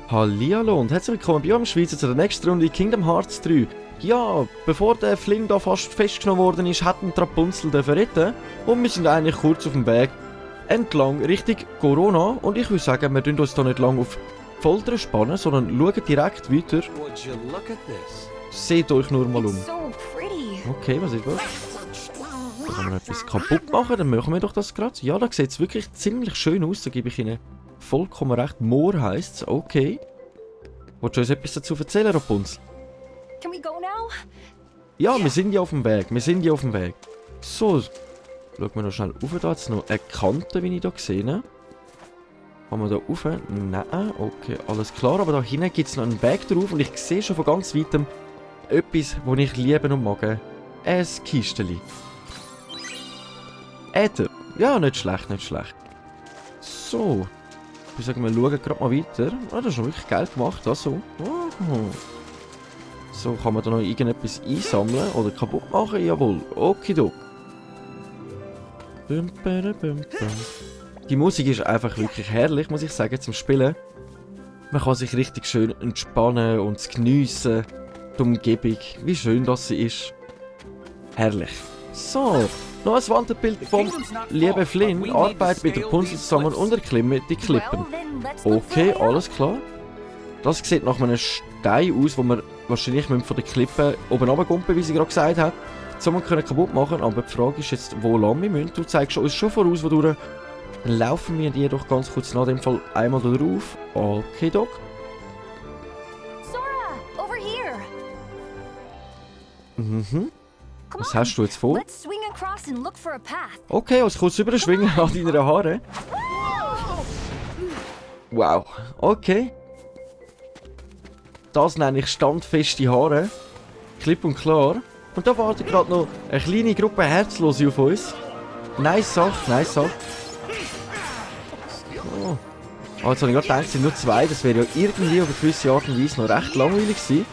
Hallihallo und herzlich willkommen bei uns Schweizer zu der nächsten Runde Kingdom Hearts 3. Ja, bevor der Flynn da fast festgenommen worden ist, hat ein Rapunzel retten und wir sind eigentlich kurz auf dem Weg entlang Richtung Corona und ich würde sagen, wir tun uns da nicht lange auf Folter spannen, sondern schauen direkt weiter. Seht euch nur mal um. Okay, was ist was? Kann man etwas kaputt machen, dann machen wir doch das gerade. Ja, da sieht es wirklich ziemlich schön aus, da gebe ich Ihnen vollkommen recht. Moor heisst es, okay. Wolltest du uns etwas dazu erzählen, Rapunzel? Ja, wir sind ja auf dem Weg, So, schauen wir noch schnell rauf, da jetzt noch eine Kante, wie ich da sehe. Kann man da rauf? Nein, okay, alles klar, aber da hinten gibt es noch einen Weg drauf und ich sehe schon von ganz weitem etwas, das ich liebe und mag. Ein Kisteli. Äther. Ja, nicht schlecht. So. Ich würde sagen, wir schauen gerade mal weiter. Ah, das ist schon wirklich geil gemacht, also. So, kann man da noch irgendetwas einsammeln oder kaputt machen? Jawohl, okidok. Die Musik ist einfach wirklich herrlich, muss ich sagen, zum Spielen. Man kann sich richtig schön entspannen und geniessen. Die Umgebung, wie schön das sie ist. Herrlich. So. Noch ein Wanderbild vom lieben Flynn, arbeitet mit Rapunzel zusammen und erklimmt die Klippen. Okay, alles klar. Das sieht nach einem Stein aus, wo wir wahrscheinlich von der Klippe oben runtergumpen, wie sie gerade gesagt hat. Zusammen können kaputt machen, aber die Frage ist jetzt, wo lang wir müssen. Du zeigst uns schon voraus, wo du. Dann laufen wir dir doch ganz kurz nach dem Fall einmal da drauf. Okay, Doc. Sora, over here. Mhm. Was hast du jetzt vor? Let's swing across and look for a path. Okay, als kurz überschwingen an deinen Haaren. Wow, okay. Das nenne ich standfeste Haare. Klipp und klar. Und da wartet gerade noch eine kleine Gruppe Herzlose auf uns. Nice Sache. Oh. Oh, jetzt habe ich gerade gedacht, es sind nur zwei. Das wäre ja irgendwie auf eine gewisse Art und Weise noch recht langweilig gewesen.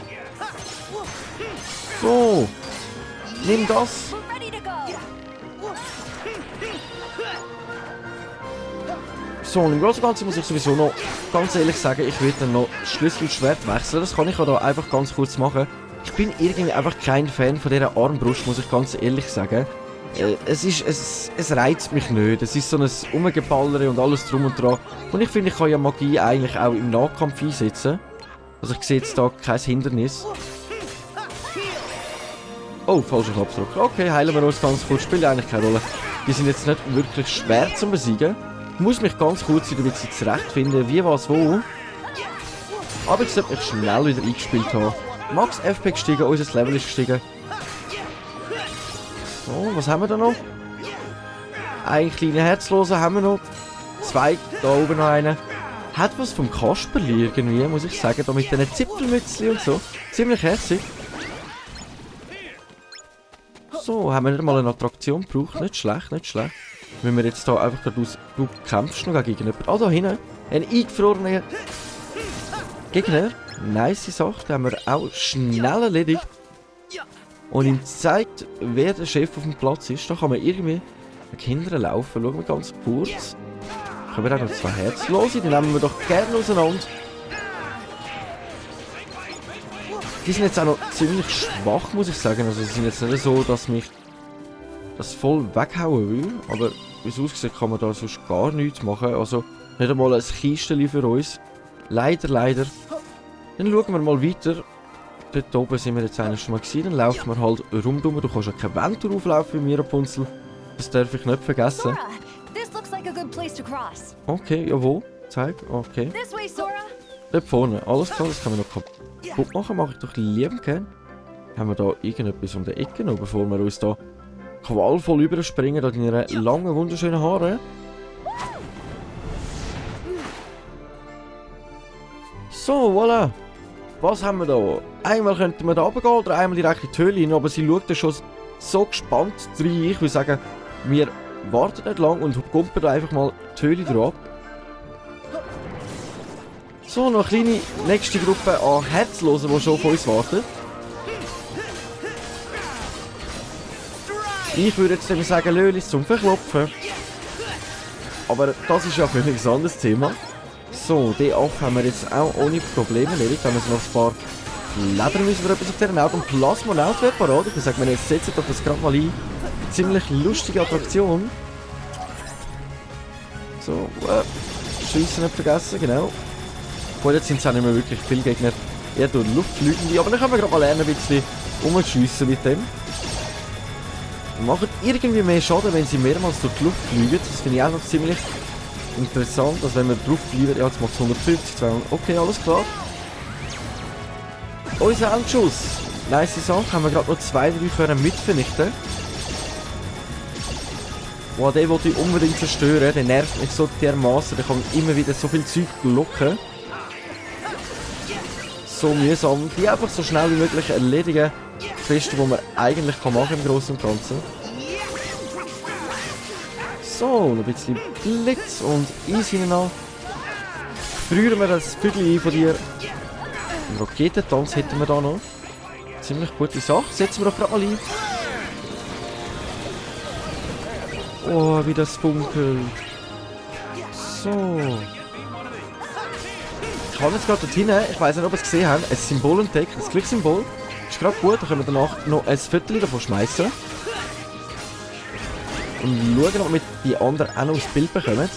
So. Nimm das. So, und im Großen und Ganzen muss ich sowieso noch ganz ehrlich sagen, ich würde dann noch Schlüsselschwert wechseln. Das kann ich auch da einfach ganz kurz machen. Ich bin irgendwie einfach kein Fan von dieser Armbrust, muss ich ganz ehrlich sagen. Es reizt mich nicht. Es ist so ein Umgeballere und alles drum und dran. Und ich finde, ich kann ja Magie eigentlich auch im Nahkampf einsetzen. Also ich sehe jetzt da kein Hindernis. Oh, falscher Knopfdruck. Okay, heilen wir uns ganz kurz. Spielt eigentlich keine Rolle. Die sind jetzt nicht wirklich schwer zu besiegen. Ich muss mich ganz kurz wieder ein bisschen zurechtfinden, wie was wo. Aber jetzt sollte ich schnell wieder eingespielt haben. Max FP gestiegen, unser Level ist gestiegen. So, was haben wir da noch? Einen kleinen Herzlosen haben wir noch. Zwei, da oben noch einen. Hat was vom Kasperli irgendwie, muss ich sagen. Da mit diesen Zipfelmützchen und so. Ziemlich herzig. So, haben wir nicht mal eine Attraktion gebraucht. Nicht schlecht. Wenn wir jetzt hier einfach gerade aus... Du kämpfst noch gegen jemanden. Ah, da hinten. Ein eingefrorener Gegner. Nice Sache. Den haben wir auch schnell erledigt. Und ihm zeigt, wer der Chef auf dem Platz ist. Da kann man irgendwie Kinder laufen. Schauen wir ganz kurz. Können wir auch noch zwei Herzlose. Die nehmen wir doch gerne auseinander. Die sind jetzt auch noch ziemlich schwach, muss ich sagen. Also sie sind jetzt nicht so, dass mich das voll weghauen will. Aber wie es aussieht, kann man da sonst gar nichts machen. Also nicht einmal ein Kisteli für uns. Leider. Dann schauen wir mal weiter. Dort oben sind wir jetzt eigentlich schon mal gewesen. Dann laufen wir halt rundum. Du kannst ja keine Wände auflaufen bei mir, Rapunzel. Das darf ich nicht vergessen. Sora, this looks like a good place to cross. Okay, jawohl. Zeig. Okay. This way, Sora. Dort vorne. Alles klar, das können wir noch kaputt machen. Mache ich doch lieb gern. Haben wir da irgendetwas um die Ecke noch, bevor wir uns da qualvoll überspringen, da deine langen, wunderschönen Haare. So, voilà. Was haben wir da? Einmal könnten wir da runtergehen oder einmal direkt in die Höhle rein, aber sie schaut da schon so gespannt rein. Ich würde sagen, wir warten nicht lang und gumpen da einfach mal die Höhle drauf. So, noch eine kleine nächste Gruppe an Herzlosen, die schon auf uns warten. Ich würde jetzt sagen, Lölis zum Verklopfen. Aber das ist ja völlig ein anderes Thema. So, den Aff haben wir jetzt auch ohne Probleme erledigt. Da haben wir noch ein paar Leder müssen wir etwas auf dieser Naut. Und Plasmonaut wird parat. Ich würde sagen, wir setzen das gerade mal ein. Ziemlich lustige Attraktion. So, Schiessen nicht vergessen, genau. Gut, jetzt sind es auch nicht mehr wirklich viele Gegner. Eher durch die Luft fliegen. Aber dann können wir gerade mal lernen, ein bisschen umzuschiessen mit dem. Machen irgendwie mehr Schaden, wenn sie mehrmals durch die Luft fliegen. Das finde ich auch noch ziemlich interessant. Also wenn wir drauf bleiben, ja, jetzt macht es 150, 200. Okay, alles klar. Unser Endschuss. Nice Sache. Haben wir gerade noch 2, 3 können mitvernichten. Wow, den wollte ich unbedingt zerstören. Der nervt mich so dermaßen. Der kann immer wieder so viel Zeug blocken. So mühsam. Die einfach so schnell wie möglich erledigen. Das Beste, was man eigentlich machen kann im Großen und Ganzen. So, noch ein bisschen Blitz und Eis hinein. Frieren wir das Viertel ein von dir. Einen Raketentanz hätten wir da noch. Ziemlich gute Sache. Setzen wir doch gerade mal ein. Oh, wie das funkelt. So. Ich habe jetzt gerade dort hinten, ich weiss nicht, ob ihr es gesehen habt, ein Symbol entdeckt, ein Glückssymbol. Ist gerade gut, da können wir danach noch ein Viertel davon schmeißen. Und schauen, ob wir die anderen auch noch aufs Bild bekommen.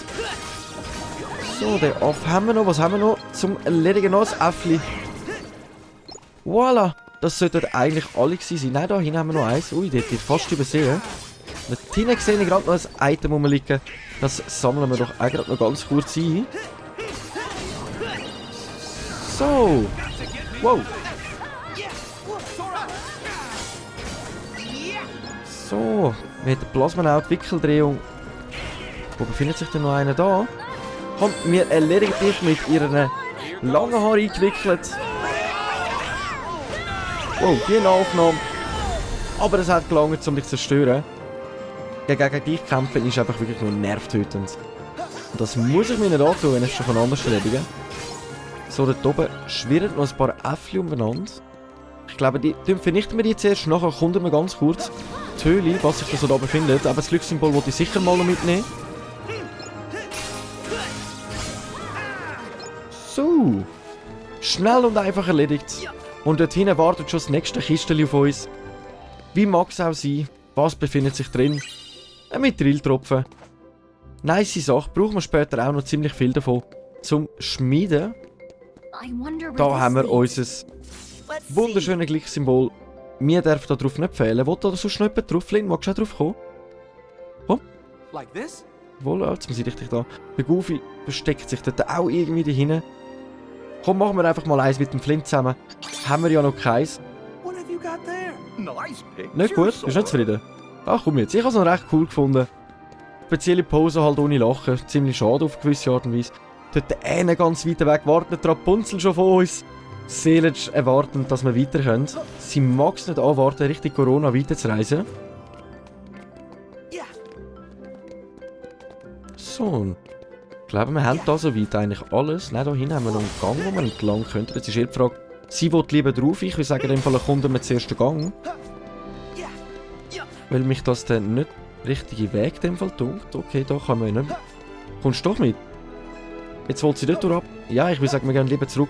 So, den Aff haben wir noch. Was haben wir noch? Zum Erledigen noch ein Äffli. Voila! Das sollten eigentlich alle gewesen sein. Nein, da hinten haben wir noch eins. Ui, die hat fast übersehen. Dort hinten sehe ich gerade noch ein Item rumliegen. Das sammeln wir doch auch gerade noch ganz kurz ein. So. Wow. So. Wir haben die Plasmonaut-Wickeldrehung. Wo befindet sich denn noch einer da? Komm, wir erledigen dich mit ihren langen Haaren eingewickelt. Wow, die Aufnahme. Aber es hat gelangt, um dich zu zerstören. Gegen dich kämpfen ist einfach wirklich nur nervtötend. Und das muss ich mir nicht antun, wenn ich es schon von anders erledigen. So, dort oben schwirren noch ein paar Äffchen umeinander. Ich glaube, die vernichten wir die zuerst. Nachher kommt mir ganz kurz die Höhle, was sich da so da befindet. Aber das Glückssymbol wollte ich sicher mal noch mitnehmen. So. Schnell und einfach erledigt. Und dort hinten wartet schon das nächste Kistchen auf uns. Wie mag es auch sein? Was befindet sich drin? Ein Mithril-Tropfen. Nice Sache. Brauchen wir später auch noch ziemlich viel davon. Zum Schmieden. Da haben wir unser wunderschönes Glückssymbol. Mir darf da drauf nicht fehlen. Wollt da sonst noch jemand drauf? Flynn, magst du auch drauf kommen? Komm. Like this? Wohl, jetzt muss ich richtig da. Der Goofy versteckt sich dort auch irgendwie dahinten. Komm, machen wir einfach mal eins mit dem Flint zusammen. Haben wir ja noch keins. What have you got there? Nice picture. Nicht gut? Bist du nicht zufrieden? Ach komm jetzt, ich habe es noch recht cool gefunden. Spezielle Pose halt ohne Lachen. Ziemlich schade auf gewisse Art und Weise. Dort eine ganz weit weg wartet Rapunzel schon von uns. Seelisch erwartend, dass wir weiter können. Sie mag es nicht anwarten, Richtung Corona weiterzureisen. So. Ich glaube, wir haben da soweit eigentlich alles. Nein, da hinten haben wir noch einen Gang, wo wir entlang könnten. Jetzt ist die Frage, sie will lieber drauf. Ich würde sagen, in dem Fall kommen wir zuerst den Gang. Weil mich das dann nicht der richtige Weg in dem Fall tut. Okay, da kann man nicht. Kommst du doch mit? Jetzt wollt sie dort durch ab. Ja, ich würde sagen, wir gehen lieber zurück.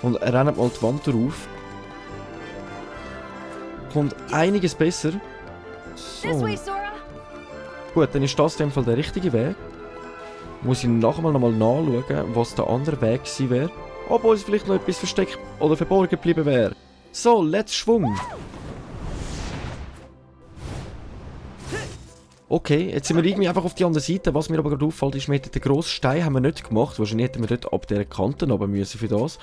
Und rennen mal die Wand drauf. Kommt einiges besser. So. Gut, dann ist das in dem Fall der richtige Weg. Muss ich nachher mal nochmal nachschauen, was der andere Weg gewesen wäre. Ob uns vielleicht noch etwas versteckt oder verborgen geblieben wäre. So, let's Schwung. Okay, jetzt sind wir irgendwie einfach auf die andere Seite. Was mir aber gerade auffällt, ist, wir hätten den grossen Stein haben wir nicht gemacht. Wahrscheinlich hätten wir dort ab dieser Kante runter müssen für das.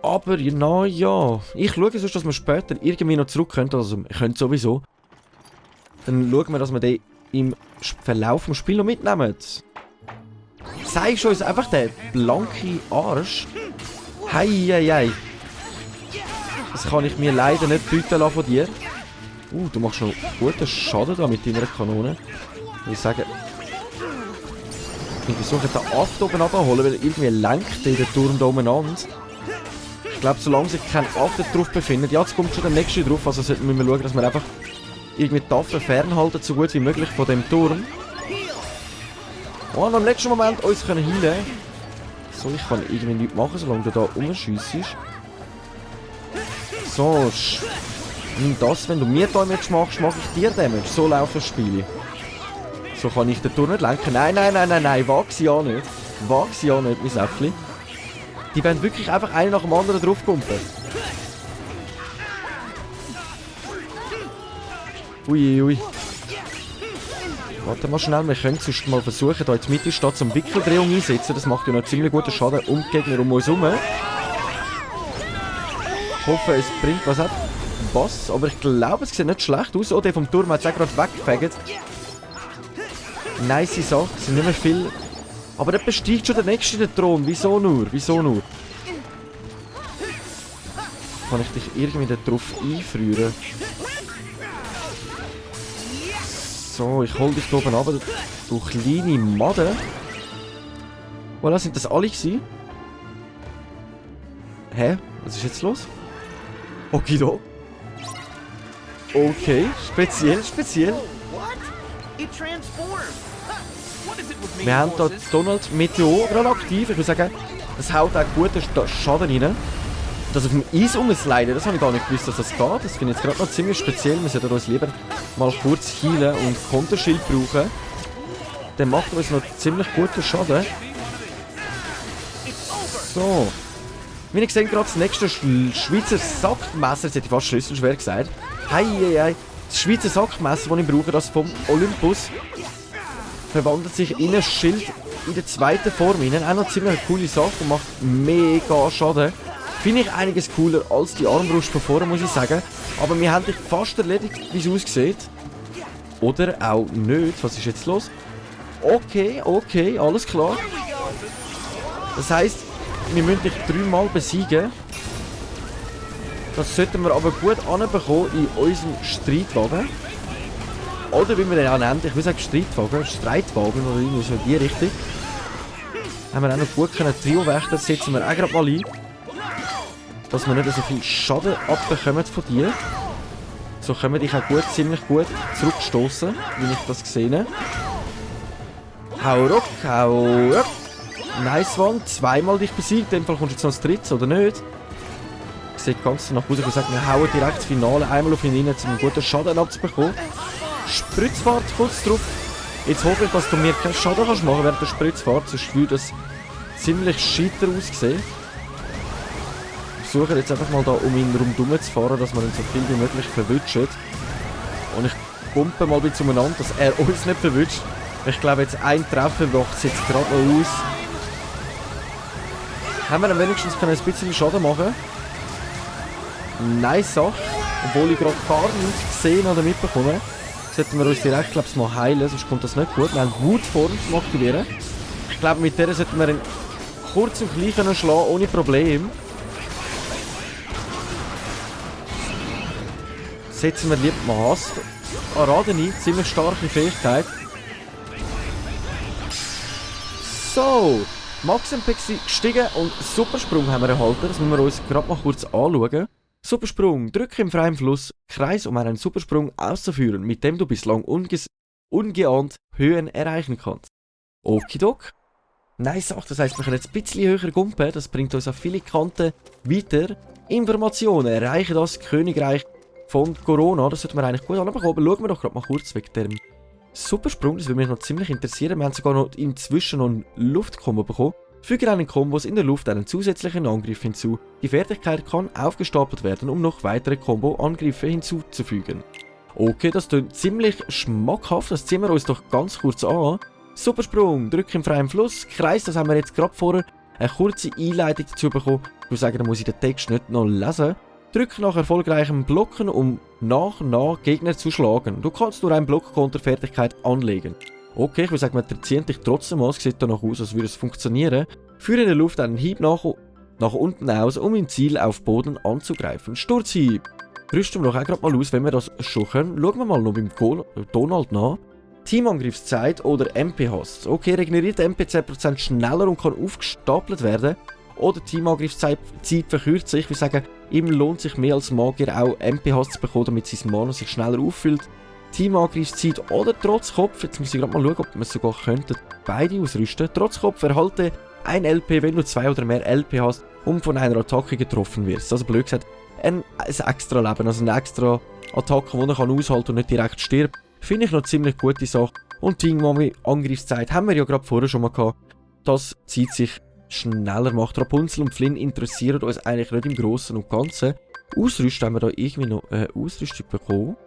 Aber, na ja. Ich schaue sonst, dass wir später irgendwie noch zurück können. Also, wir können sowieso. Dann schauen wir, dass wir den im Verlauf des Spiels noch mitnehmen. Zeigst du uns einfach den blanken Arsch? Hei, hei, hei. Das kann ich mir leider nicht bieten lassen von dir. Du machst noch guten Schaden da mit deiner Kanone. Ich würde sagen, ich versuche den Aft oben abzuholen, weil irgendwie lenkt der Turm da umeinander. Ich glaube, solange sich kein Aft drauf befindet, ja, jetzt kommt schon der nächste drauf, also sollten wir schauen, dass wir einfach irgendwie die Waffe fernhalten, so gut wie möglich von dem Turm. Oh, noch im letzten Moment uns können heilen. So, ich kann irgendwie nichts machen, solange du da rumschiessest. So, nimm das, wenn du mir Damage machst, mache ich dir Damage. So läuft das Spiel. So kann ich den Turm nicht lenken. Nein, nein, nein, nein, nein, wag sie ja nicht. Wag sie ja nicht, mein Säffli. Die werden wirklich einfach einen nach dem anderen draufkumpen. Ui, ui. Warte mal schnell, wir können sonst mal versuchen, hier in die Mitte statt zum Wickeldrehung einsetzen. Das macht ja noch ziemlich guten Schaden um die Gegner um uns herum. Ich hoffe, es bringt was ab. Was? Aber ich glaube, es sieht nicht schlecht aus. Oh, der vom Turm hat es auch gerade weggefegt. Nice Sache, es sind nicht mehr viel. Aber der besteigt schon der nächste den Thron. Wieso nur? Wieso nur? Kann ich dich irgendwie darauf einfrieren? So, ich hol dich da oben runter, du kleine Made. Voilà, sind das alle gewesen? Hä? Was ist jetzt los? Okido. Okay, speziell, speziell. Wir haben hier Donald Meteor gerade aktiv. Ich würde sagen, das haut auch guten Schaden rein. Das auf dem Eis umsliden, das habe ich gar nicht gewusst, dass das geht. Das finde ich jetzt gerade noch ziemlich speziell. Wir sollten uns lieber mal kurz healen und Konterschild brauchen. Der macht uns noch ziemlich guten Schaden. So. Wie ich sehe, gerade das nächste Schweizer Sackmesser, jetzt hätte ich fast schlüsselschwer gesagt. Hei, hei, hei. Das Schweizer Sackmesser, das ich brauche, das vom Olympus, verwandelt sich in ein Schild in der zweiten Form. Auch noch eine ziemlich coole Sache und macht mega Schaden. Finde ich einiges cooler als die Armbrust von vorher, muss ich sagen. Aber wir haben dich fast erledigt, wie es aussieht. Oder auch nicht. Was ist jetzt los? Okay, okay, alles klar. Das heisst, wir müssen dich 3-mal besiegen. Das sollten wir aber gut anbekommen in unserem Streitwagen. Oder wie wir den auch nennen, ich will sagen Streitwagen oder irgendwie so in die Richtung. Haben wir auch noch gut können. Trio-Wächter setzen wir auch gerade mal ein. Dass wir nicht so viel Schaden abbekommen von dir. So können wir dich auch gut, ziemlich gut zurückstoßen, wie ich das gesehen. Hau rock, hau rock. Nice one, zweimal dich besiegt. In dem Fall kommst du jetzt noch das dritte, oder nicht? Ich sehe ganz nach Hause gesagt, wir hauen direkt das Finale einmal auf ihn rein, um einen guten Schaden abzubekommen. Spritzfahrt kurz drauf. Jetzt hoffe ich, dass du mir keinen Schaden kannst machen während der Spritzfahrt, sonst würde das ziemlich scheiter aussehen. Ich versuche jetzt einfach mal da um ihn herum zu fahren, dass wir ihn so viel wie möglich verwutschen. Und ich pumpe mal ein bisschen umeinander, dass er uns nicht verwutscht. Ich glaube, jetzt ein Treffer macht es jetzt gerade noch aus. Haben wir dann wenigstens ein bisschen Schaden machen. Nice Sache. Obwohl ich gerade gar nichts gesehen oder mitbekommen. Sollten wir uns direkt, glaube ich, mal heilen, sonst kommt das nicht gut. Wir haben Wut vor uns zum Aktivieren. Ich glaube, mit der sollten wir ihn kurz und klein können schlagen, ohne Probleme. Setzen wir lieber Maß. Aradeni, ziemlich starke Fähigkeit. So, Max MP gestiegen und Supersprung haben wir erhalten. Das müssen wir uns gerade mal kurz anschauen. Supersprung, drücke im freien Fluss Kreis, um einen Supersprung auszuführen, mit dem du bislang ungeahnt Höhen erreichen kannst. Okidok. Nice Sache, das heisst, wir können jetzt ein bisschen höher gumpen. Das bringt uns auf viele Kanten weiter. Informationen erreichen das Königreich von Corona, das sollte man eigentlich gut anbekommen, aber schauen wir doch gerade mal kurz wegen dem Supersprung, das würde mich noch ziemlich interessieren. Wir haben sogar noch inzwischen noch einen Luftkombo bekommen. Füge einen Kombos in der Luft einen zusätzlichen Angriff hinzu. Die Fertigkeit kann aufgestapelt werden, um noch weitere Combo-Angriffe hinzuzufügen. Okay, das klingt ziemlich schmackhaft, das ziehen wir uns doch ganz kurz an. Supersprung, drück im freien Fluss, Kreis, das haben wir jetzt gerade vorher eine kurze Einleitung dazu bekommen. Ich würde sagen, da muss ich den Text nicht noch lesen. Drück nach erfolgreichem Blocken, um nach Gegner zu schlagen. Du kannst nur eine Block-Konter-Fertigkeit anlegen. Okay, ich würde sagen, man zieht dich trotzdem an. Es sieht danach aus, als würde es funktionieren. Führe in der Luft einen Hieb nach unten aus, um im Ziel auf Boden anzugreifen. Sturzhieb. Rüsten wir doch auch gerade mal aus, wenn wir das schon können. Schauen wir mal noch beim Donald nach. Teamangriffszeit oder MP-Hasts. Okay, regeneriert MP 10% schneller und kann aufgestapelt werden. Oder Teamangriffszeit verkürzt sich. Ich würde sagen, Ihm lohnt sich mehr als Magier auch MPHs zu bekommen, damit sein Mana sich schneller auffüllt. Teamangriffszeit oder Trotzkopf, jetzt muss ich gerade mal schauen, ob wir sogar könnten beide ausrüsten. Trotzkopf erhalte ein LP, wenn du 2 oder mehr LP hast und von einer Attacke getroffen wirst. Also blöd gesagt, ein extra Leben, also eine extra Attacke, die er aushalten und nicht direkt stirbt. Finde ich noch eine ziemlich gute Sache. Und die Angriffszeit haben wir ja gerade vorher schon mal gehabt. Das zieht sich schneller, macht Rapunzel und Flynn interessieren uns eigentlich nicht im Großen und Ganzen. Ausrüsten haben wir da irgendwie noch Ausrüstung bekommen.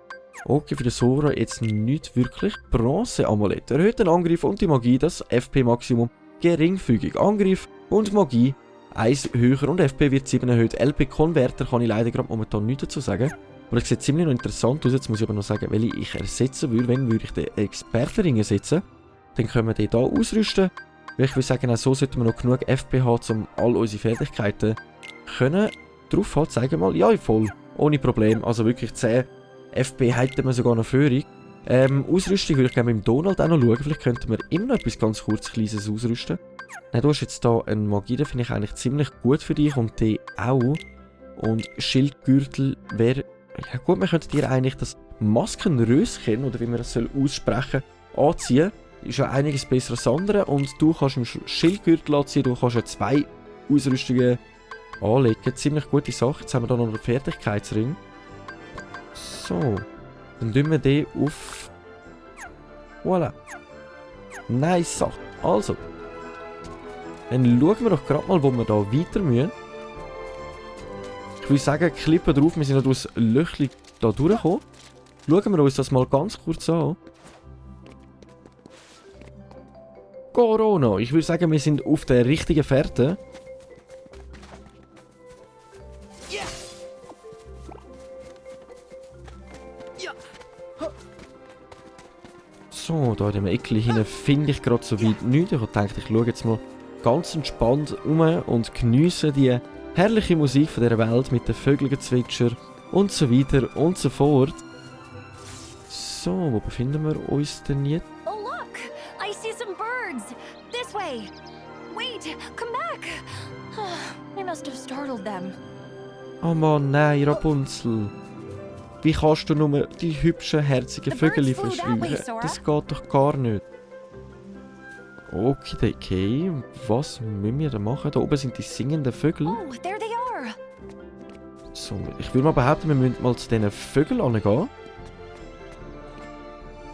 Okay, für den Sora jetzt nicht wirklich. Bronze-Amulett erhöht den Angriff und die Magie, das FP-Maximum geringfügig. Angriff und Magie 1 höher und FP wird 7 erhöht. LP-Konverter kann ich leider gerade momentan nichts dazu sagen. Aber es sieht ziemlich noch interessant aus. Jetzt muss ich aber noch sagen, welche ich ersetzen würde. Wenn würde ich den Expertenring ersetzen, dann können wir den hier ausrüsten. Ich würde sagen, auch so sollten wir noch genug FP haben, um all unsere Fertigkeiten können drauf haben. Zeigen wir mal. Ja, voll. Ohne Problem. Also wirklich 10 FP hätten wir sogar noch Führung. Ausrüstung würde ich gerne mit dem Donald auch noch schauen. Vielleicht könnten wir immer noch etwas ganz kurz Kleines ausrüsten. Nein, du hast jetzt hier eine Magie, den finde ich eigentlich ziemlich gut für dich und die auch. Und Schildgürtel wäre... Ja gut, wir könnten dir eigentlich das Maskenröschen, oder wie man das aussprechen soll, anziehen. Ist ja einiges besser als andere. Und du kannst einen Schildgürtel anziehen, du kannst ja 2 Ausrüstungen anlegen. Ziemlich gute Sache. Jetzt haben wir da noch einen Fertigkeitsring. So. Dann tun wir den auf... Voilà. Nice Sache. Also. Dann schauen wir doch gerade mal, wo wir da weiter müssen. Ich würde sagen, klippen drauf, wir sind noch durchs Löchchen da durchgekommen. Schauen wir uns das mal ganz kurz an. Corona. Ich würde sagen, wir sind auf der richtigen Fährte. So, da in dem Eckchen hinten finde ich gerade so weit nichts. Ich habe gedacht, ich schaue jetzt mal ganz entspannt um und geniesse die herrliche Musik von dieser Welt mit den Vögelgezwitscher und so weiter und so fort. So, wo befinden wir uns denn jetzt? Oh, look! I see some birds! This way! Wait! Come back! I must have startled them. Oh Mann, nein, Rapunzel. Wie kannst du nur die hübschen, herzigen Vögel verscheuchen? Das geht doch gar nicht. Okay, was müssen wir da machen? Da oben sind die singenden Vögel. Oh, there they are! So, ich würde mal behaupten, wir müssen mal zu diesen Vögeln angehen.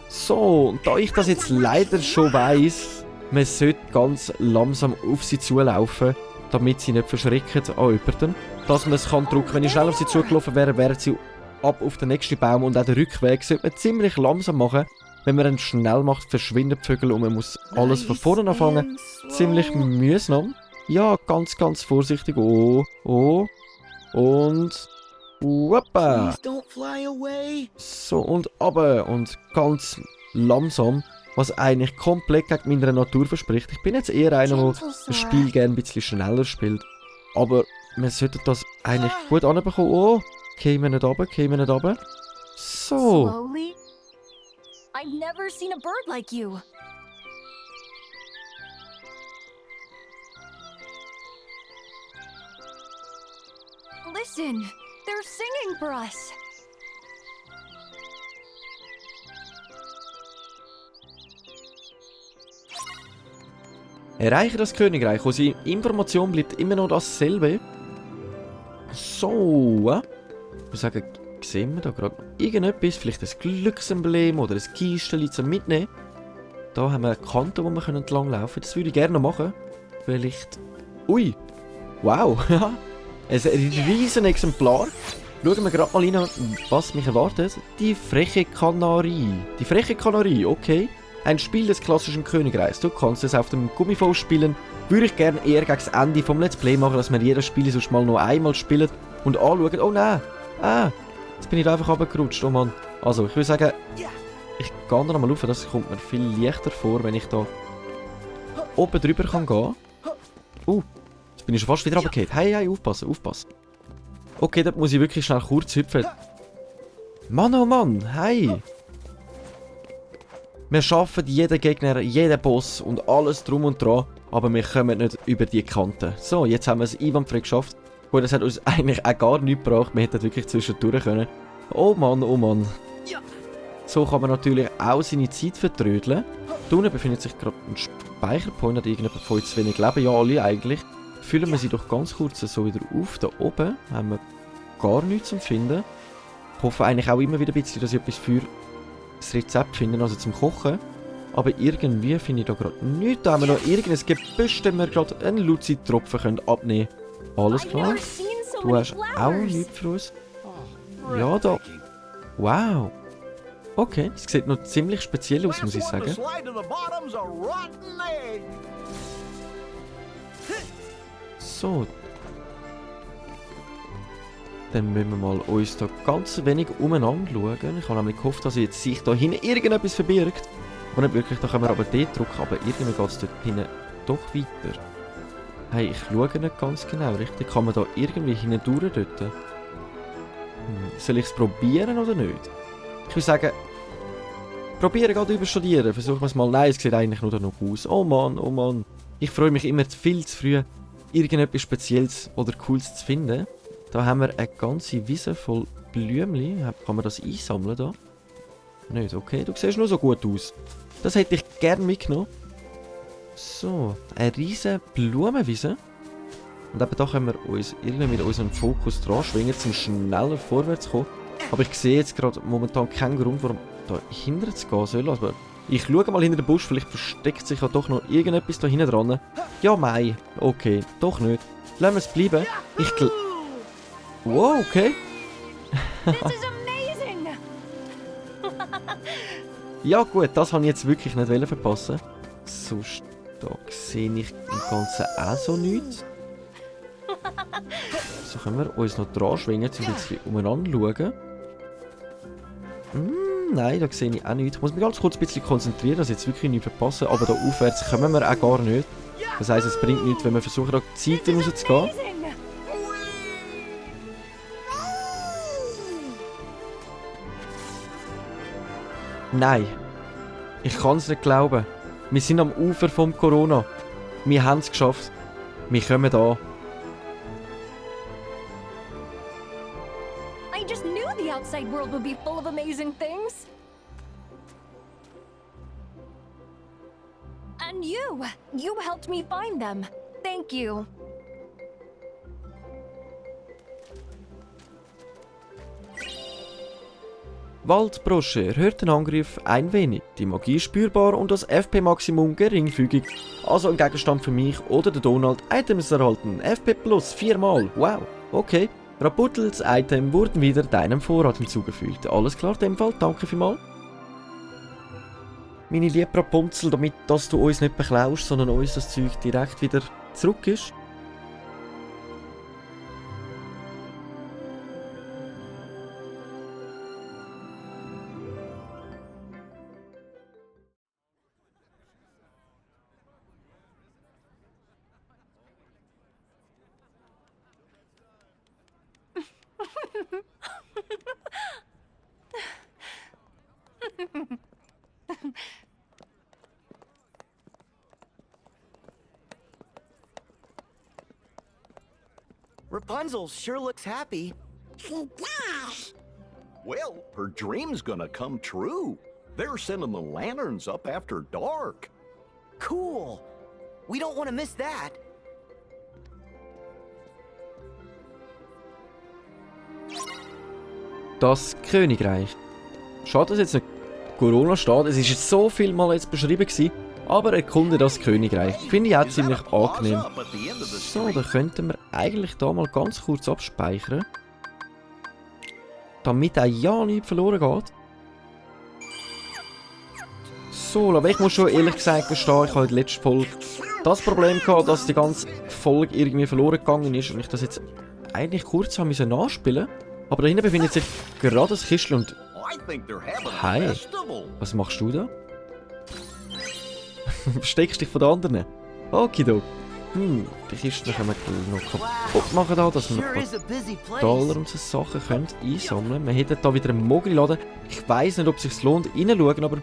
So, und da ich das jetzt leider schon weiss, man sollte ganz langsam auf sie zulaufen, damit sie nicht verschrecken an jemanden. Dass man es kann drücken. Wenn ich schnell auf sie zugelaufen wäre, wären sie ab auf den nächsten Baum und auch den Rückweg sollte man ziemlich langsam machen. Wenn man ihn schnell macht, verschwinden die Vögel und man muss alles von vorne anfangen. Ziemlich mühsam. Ja, ganz, ganz vorsichtig. Oh. Und... Woppa. So, und runter. Und ganz langsam. Was eigentlich komplett gegen meine Natur verspricht. Ich bin jetzt eher einer, der das Spiel gerne ein bisschen schneller spielt. Aber wir sollten das eigentlich gut anbekommen. Oh, kämen nicht runter. So. Slowly? I've never seen a bird like you. Listen, they're singing for us. Erreiche das Königreich. Unsere Information bleibt immer noch dasselbe. So. Ich würde sagen, sehen wir da gerade irgendetwas? Vielleicht ein Glücksemblem oder ein Kistchen zum Mitnehmen. Da haben wir eine Kante, wo wir entlang laufen können. Das würde ich gerne noch machen. Vielleicht... Ui! Wow! ein riesen Exemplar. Schauen wir gerade mal rein, was mich erwartet. Die freche Kanarie. Die freche Kanarie, okay. Ein Spiel des klassischen Königreichs. Du kannst es auf dem Gummifos spielen. Würde ich gerne eher gegen das Ende vom Let's Play machen, dass wir jedes Spiel sonst mal noch einmal spielen und anschauen. Oh nein! Jetzt bin ich da einfach runtergerutscht, oh Mann. Also, ich würde sagen, ich gehe da nochmal rauf. Das kommt mir viel leichter vor, wenn ich da oben drüber kann gehen. Jetzt bin ich schon fast wieder runtergefallen. Hey, aufpassen. Okay, da muss ich wirklich schnell kurz hüpfen. Mann, oh Mann, hey! Wir schaffen jeden Gegner, jeden Boss und alles drum und dran, aber wir kommen nicht über die Kante. So, jetzt haben wir es einwandfrei geschafft. Gut, das hat uns eigentlich auch gar nichts gebracht. Wir hätten wirklich zwischendurch können. Oh Mann, oh Mann. So kann man natürlich auch seine Zeit vertrödeln. Da unten befindet sich gerade ein Speicherpoint, hat irgendjemand von uns zu wenig Leben. Ja, alle eigentlich. Füllen wir sie doch ganz kurz so wieder auf. Da oben haben wir gar nichts zum Finden. Ich hoffe eigentlich auch immer wieder ein bisschen, dass ich etwas für das Rezept finde, also zum Kochen. Aber irgendwie finde ich da gerade nichts. Da haben wir noch irgendein Gebüsch, das wir gerade einen Luzi-Tropfen abnehmen können. Alles klar. Du hast auch nichts für uns. Ja, da. Wow. Okay, das sieht noch ziemlich speziell aus, muss ich sagen. So. Dann müssen wir mal uns da ganz wenig umeinander schauen. Ich habe nämlich gehofft, dass jetzt sich da hinten irgendetwas verbirgt. Aber nicht wirklich, da können wir aber D drücken, aber irgendwie geht es dort hinten doch weiter. Hey, ich schaue nicht ganz genau, richtig? Kann man da irgendwie hinten durch dort? Soll ich es probieren oder nicht? Ich würde sagen, probieren gerade überstudieren. Versuchen wir es mal. Nein, es sieht eigentlich nur noch aus. Oh Mann, oh Mann. Ich freue mich immer viel zu früh, irgendetwas Spezielles oder Cooles zu finden. Da haben wir eine ganze Wiese voll Blümchen. Kann man das einsammeln da? Nicht, okay. Du siehst nur so gut aus. Das hätte ich gerne mitgenommen. So, eine riesige Blumenwiese. Und eben da können wir uns irgendwie mit unserem Fokus dran schwingen, um schneller vorwärts zu kommen. Aber ich sehe jetzt gerade momentan keinen Grund, warum da hinten zu gehen soll. Also ich schaue mal hinter den Busch, vielleicht versteckt sich ja doch noch irgendetwas da hinten dran. Ja, mei. Okay, doch nicht. Lassen wir es bleiben. Wow, okay. This is amazing! Ja gut, das habe ich jetzt wirklich nicht verpassen. Sonst da sehe ich im Ganzen auch so nichts. So können wir uns noch dran schwingen, um ein bisschen umeinander schauen. Nein, da sehe ich auch nichts. Ich muss mich ganz kurz ein bisschen konzentrieren, dass ich jetzt wirklich nichts verpasse. Aber da aufwärts kommen wir auch gar nicht. Das heisst, es bringt nichts, wenn wir versuchen, da die Zeiten rauszugehen. Nein. Ich kann es nicht glauben. Wir sind am Ufer vom Corona. Wir haben es geschafft. Wir kommen da. I just knew the outside world would be full of amazing things. And you helped me find them. Thank you. Waldbrosche erhöht den Angriff ein wenig, die Magie spürbar und das FP-Maximum geringfügig. Also ein Gegenstand für mich oder der Donald. Items erhalten, FP plus 4-mal. Wow, okay. Raputtels Item wurden wieder deinem Vorrat hinzugefügt. Alles klar, in dem Fall, danke vielmals. Meine liebe Rapunzel, damit dass du uns nicht beklaust, sondern uns das Zeug direkt wieder zurück ist. Rapunzel sure looks happy. She does. Well, her dream's gonna come true. They're sending the lanterns up after dark. Cool. We don't want to miss that. Das Königreich. Schade, dass jetzt nicht Corona steht. Es ist jetzt so viel mal jetzt beschrieben gewesen, aber erkunde das Königreich. Finde ich auch ziemlich angenehm. So, dann könnten wir eigentlich da mal ganz kurz abspeichern. Damit auch ja nichts verloren geht. So, aber ich muss schon ehrlich gesagt gestehen, ich habe in der letzten Folge das Problem gehabt, dass die ganze Folge irgendwie verloren gegangen ist und ich das jetzt eigentlich kurz haben müssen nachspielen. Aber da hinten befindet sich gerade das Kistchen und... Hi, was machst du da? Versteckst dich von den anderen? Okido. Die Kisten können wir noch kaputt machen, da, dass wir Dollar und so Sachen können einsammeln. Wir hätten da wieder einen Mogli-Laden. Ich weiss nicht, ob es sich lohnt, reinschauen, aber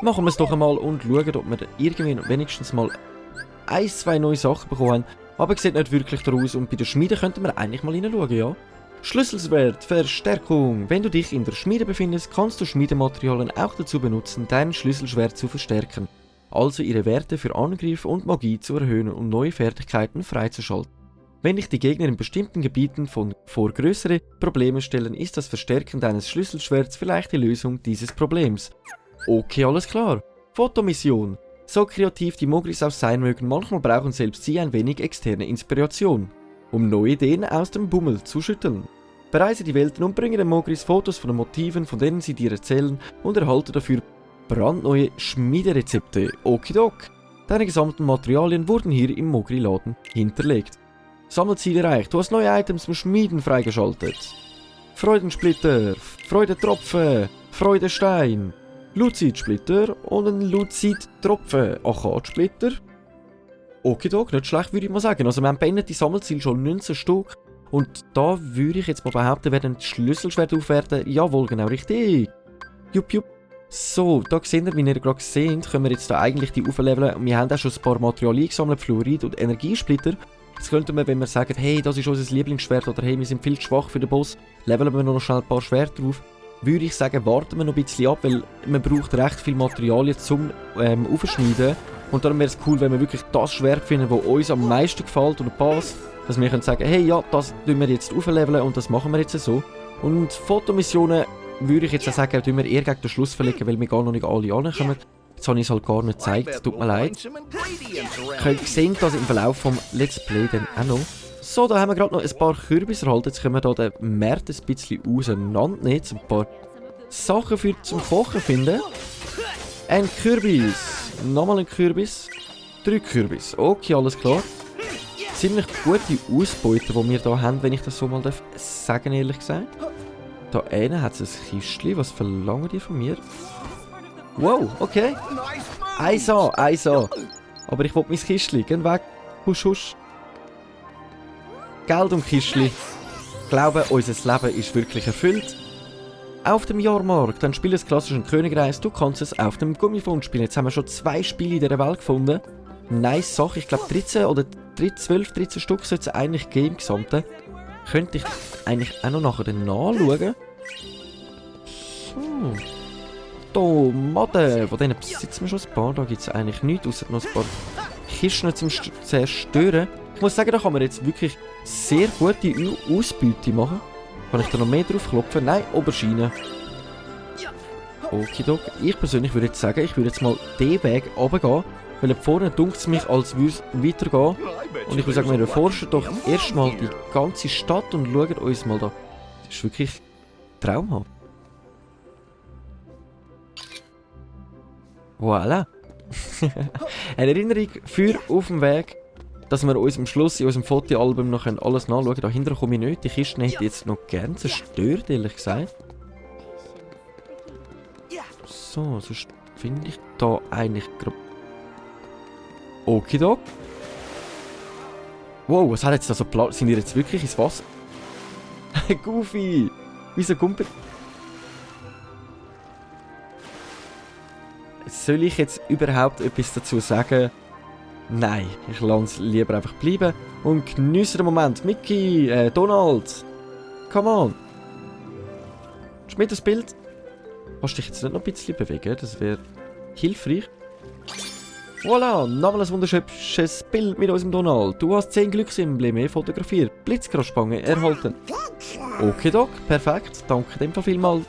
machen wir es doch einmal und schauen, ob wir irgendwie wenigstens mal 1, 2 neue Sachen bekommen haben. aber sieht nicht wirklich daraus und bei der Schmiede könnten wir eigentlich mal reinschauen, ja? Schlüsselschwert, Verstärkung. Wenn du dich in der Schmiede befindest, kannst du Schmiedematerialien auch dazu benutzen, dein Schlüsselschwert zu verstärken. Also ihre Werte für Angriff und Magie zu erhöhen und neue Fertigkeiten freizuschalten. Wenn dich die Gegner in bestimmten Gebieten vor größere Probleme stellen, ist das Verstärken deines Schlüsselschwerts vielleicht die Lösung dieses Problems. Okay, alles klar. Fotomission. So kreativ die Mogris auch sein mögen, manchmal brauchen selbst sie ein wenig externe Inspiration, um neue Ideen aus dem Bummel zu schütteln. Bereise die Welten und bringe den Mogris Fotos von den Motiven, von denen sie dir erzählen, und erhalte dafür brandneue Schmiederezepte. Okidok. Deine gesamten Materialien wurden hier im Mogri-Laden hinterlegt. Sammelziel erreicht. Du hast neue Items zum Schmieden freigeschaltet. Freudensplitter, Freudentropfen, Freudestein, Luzidsplitter und ein Luzidtropfen. Achat-Splitter. Okidok, nicht schlecht würde ich mal sagen. Also wir haben beendet die Sammelziel schon 19 Stück. Und da würde ich jetzt mal behaupten, werden die Schlüsselschwert aufwerten. Jawohl, genau richtig. Jupp, jupp. So, da seht ihr, wie ihr gerade seht, können wir jetzt da eigentlich die aufleveln. Wir haben auch schon ein paar Materialien gesammelt, Fluorid und Energiesplitter. Jetzt könnten wir, wenn wir sagen, hey, das ist unser Lieblingsschwert oder hey, wir sind viel zu schwach für den Boss, leveln wir noch schnell ein paar Schwerter drauf, würde ich sagen, warten wir noch ein bisschen ab, weil man braucht recht viel Materialien zum aufschneiden. Und darum wäre es cool, wenn wir wirklich das Schwert finden, das uns am meisten gefällt oder passt, dass wir können sagen, hey, ja, das tun wir jetzt aufleveln und das machen wir jetzt so. Und Fotomissionen würde ich jetzt auch sagen, tun wir eher gegen den Schluss verlegen, weil wir gar noch nicht alle ankommen. Jetzt habe ich es halt gar nicht gezeigt, tut mir leid. Ihr könnt sehen, dass im Verlauf vom Let's Play dann auch noch. So, da haben wir gerade noch ein paar Kürbisse erhalten. Jetzt können wir hier den Markt ein bisschen auseinandernehmen, ein paar Sachen zum Kochen finden. Ein Kürbis, nochmal ein Kürbis, 3 Kürbis. Okay, alles klar. Ziemlich gute Ausbeute, die wir hier haben, wenn ich das so mal sagen darf, ehrlich gesagt. Da hinten hat es ein Kistchen. Was verlangen die von mir? Wow, okay. Eins an. Aber ich will mein Kistchen. Geh weg. Husch, husch. Geld und Kistchen. Ich glaube, unser Leben ist wirklich erfüllt. Auf dem Jahrmarkt. Dann spiel das klassische Königreich. Du kannst es auf dem Gummifond spielen. Jetzt haben wir schon 2 Spiele in dieser Welt gefunden. Nice Sache. Ich glaube 13 oder 12, 13 Stück sollte es eigentlich geben im Gesamten. Könnte ich eigentlich auch noch nachher nachschauen. So. Tomaten. Von denen besitzen wir schon ein paar. Da gibt es eigentlich nichts, außer noch ein paar Kisten zum Zerstören. Ich muss sagen, da kann man jetzt wirklich sehr gute Ausbeute machen. Kann ich da noch mehr drauf klopfen? Nein, Aubergine. Okidok. Ich persönlich würde jetzt sagen, ich würde jetzt mal den Weg runtergehen. Weil vorne dunkt es mich, als würde es weitergehen. Und ich würde sagen, wir erforschen doch erstmal die ganze Stadt und schauen uns mal da. Das ist wirklich traumhaft. Voilà. Eine Erinnerung für auf dem Weg, dass wir uns am Schluss in unserem Fotoalbum noch alles nachschauen können. Dahinter komme ich nicht. Die Kisten hätte ich jetzt noch gerne zerstört, ehrlich gesagt. So, sonst finde ich da eigentlich gerade... Okidok. Wow, was hat jetzt da so Platz? Sind wir jetzt wirklich ins Wasser? Goofy! Wieso kommt er? Soll ich jetzt überhaupt etwas dazu sagen? Nein, ich lasse es lieber einfach bleiben und geniesse den Moment. Mickey, Donald, come on. Schmied das Bild. Kannst du dich jetzt nicht noch ein bisschen bewegen? Das wäre hilfreich. Voilà, nochmal ein wunderschönes Bild mit unserem Donald. Du hast 10 Glücksembleme fotografiert. Blitzkraftspange erhalten. Okidok, perfekt. Danke dem Fall vielmals.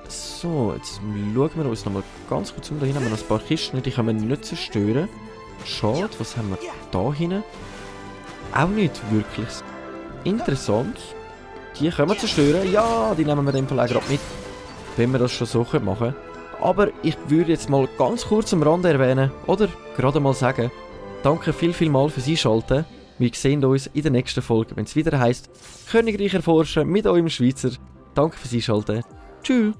So, jetzt schauen wir uns nochmal ganz kurz um. Da hinten haben wir noch ein paar Kisten, die können wir nicht zerstören. Schade, was haben wir da hinten? Auch nicht wirklich. Interessant. Die können wir zerstören. Ja, die nehmen wir in dem Fall auch gerade mit. Wenn wir das schon so machen können. Aber ich würde jetzt mal ganz kurz am Rande erwähnen, oder gerade mal sagen, danke vielmals fürs Einschalten. Wir sehen uns in der nächsten Folge, wenn es wieder heisst, Königreich erforschen mit eurem Schweizer. Danke fürs Einschalten. Tschüss.